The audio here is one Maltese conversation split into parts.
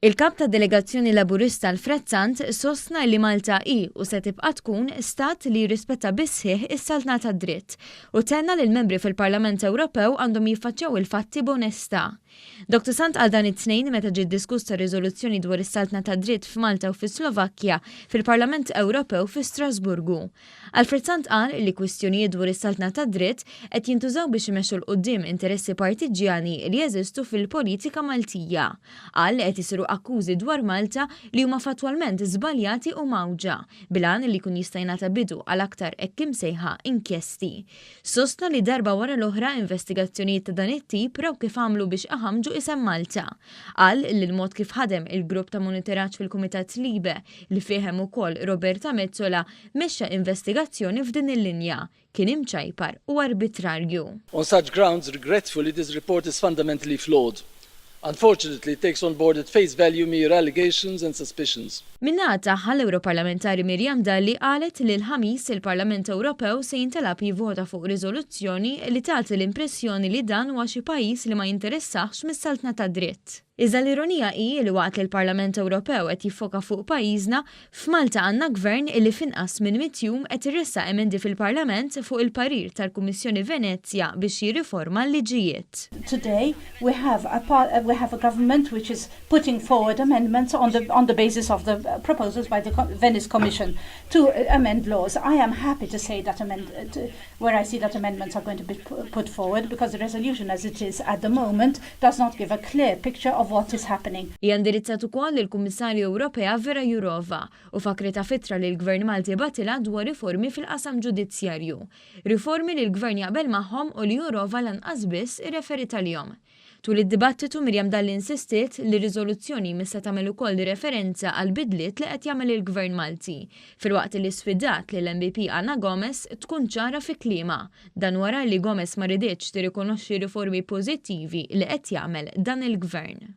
Il-Kap tad-Delegazzjoni Laburista Alfred Sant sostna li Malta hi u se tibqa' tkun stat li jirrispetta bis-sħiħ is-saltna tad-dritt u tenna li l-membri fil-Parlament Ewropew għandhom jiffaċċjaw il-fatti b'onestà. Dottor Sant qal dan it-Tnejn meta ġiet diskussa riżoluzzjoni dwar is-saltna tad-dritt f'Malta u fis-Slovakkja fil-Parlament Ewropew fi Strasburgu. Alfred Sant qal li kwistjonijiet dwar is-saltna tad-dritt qed jintużaw biex imexxu 'l quddiem interessi partiġġjani li jeżistu fil-politika Maltija. Qal li qed isiru akkużi dwar Malta li huma fattwalment żbaljati u mgħawġa, bil-għan li jkun jista' jingħata bidu għal aktar hekk imsejħa inkjesti. Sostna li darba wara l-oħra investigazzjonijiet ta' dan it-tip raw kif għamlu biex iħammġu isem Malta. Qal li l-mod kif ħadem il-grupp ta' monitoraġġ fil-Kumitat Libe, li fih hemm ukoll Roberta Metsola, mexxa investigazzjoni f'din il-linja, kien imċajpar u arbitrarju. On such grounds, regretfully, this report is fundamentally flawed. Unfortunately, it takes on board at face value mere allegations and suspicions. Min-naħa tagħha, l-Ewroparlamentari Miriam Dalli qalet li l-Ħamis il-Parlament Ewropew se jintalab jivvota fuq riżoluzzjoni li tagħti l-impressjoni li dan huwa xi pajjiż li ma jinteressahx mis-saltna tad-dritt. Iżda l-ironija hi li waqt li l-Parlament Ewropew qed jiffoka fuq pajjiżna, F'Malta għandna Gvern illi f'inqas minn mitt jum qed iressaq emendi fil-Parlament fuq il-parir tal-Kummissjoni Venezja biex jirriforma l-liġijiet. Today we have a we have a government which is putting forward amendments on the on the basis of the proposals by the Venice Commission to amend laws. I am happy to say that amend where I see that amendments are going to be put forward because the resolution as it is at the moment does not give a clear picture of what is happening. Hija indirizzat ukoll lill-Kummissarju Ewropea Vera Jourova u fakkritha f'ittra li l-Gvern Malti bagħtilha dwar riformi fil-qasam ġudizzjarju. Riformi li l-Gvern jaqbel magħhom u li Jourova lanqas biss irreferiet għalihom. Tul id-dibattitu Miriam Dalli insistiet li r-riżoluzzjoni jmissha tagħmel ukoll referenza għall-bidliet li qed jagħmel il-Gvern Malti, filwaqt li sfidat lill-MEP Ana Gomes tkun ċara fi kliemha. Dan wara li Gomes ma riditx tirrikonoxxi riformi pożittivi li qed jagħmel dan il-Gvern.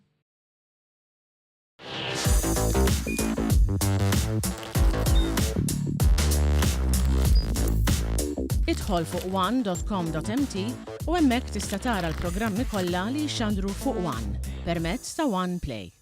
Idħol fuq one.com.mt u hemmhekk tista' tara l-programmi kollha li jixxandru fuq One permezz ta' One Play.